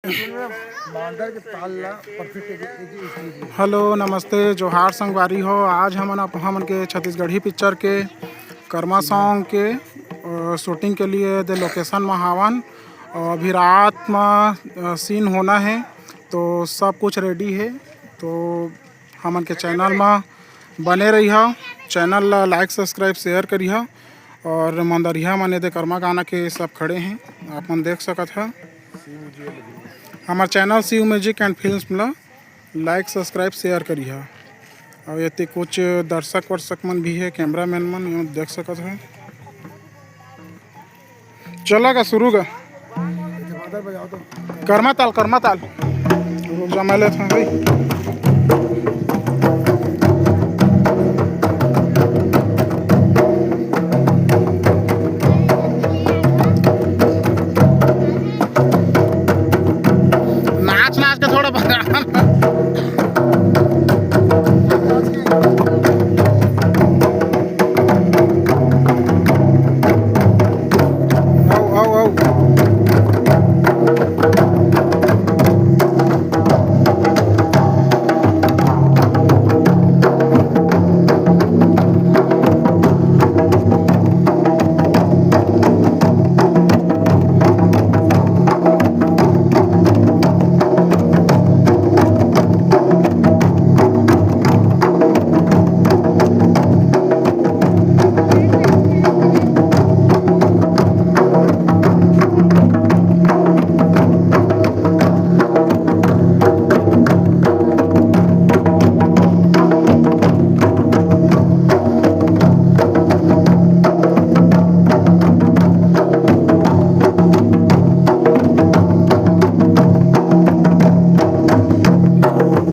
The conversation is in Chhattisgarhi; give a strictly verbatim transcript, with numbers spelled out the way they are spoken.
मांदर के ताल ला परफेक्ट एक, एक, एक, एक, हेलो, नमस्ते, जोहार संगवारी हो। आज हमन आप, हमन के छत्तीसगढ़ी पिक्चर के कर्मा सॉन्ग के, अ, शूटिंग के लिए दे लोकेशन म हावन। अ, अभी रात म, अ, सीन होना है, तो सब कुछ रेडी है। तो हमन के चैनल म बने रहिहा, चैनल ला लाइक, सब्सक्राइब, शेयर करिहा। और मंदरिया मन एदे कर्मा गाना के सब खड़े हैं, आप मन देख सकत हा। हमर channel Shiv music and films ला लाइक, सब्सक्राइब, शेयर करिहा। और एते कुछ दर्शक वर्शक मन भी है, कैमरामैन मन, ये देख सकत हा। चला गा, शुरू गा। कर्मा ताल, कर्मा ताल। रुक जा, मैं लेत हूँ भाई।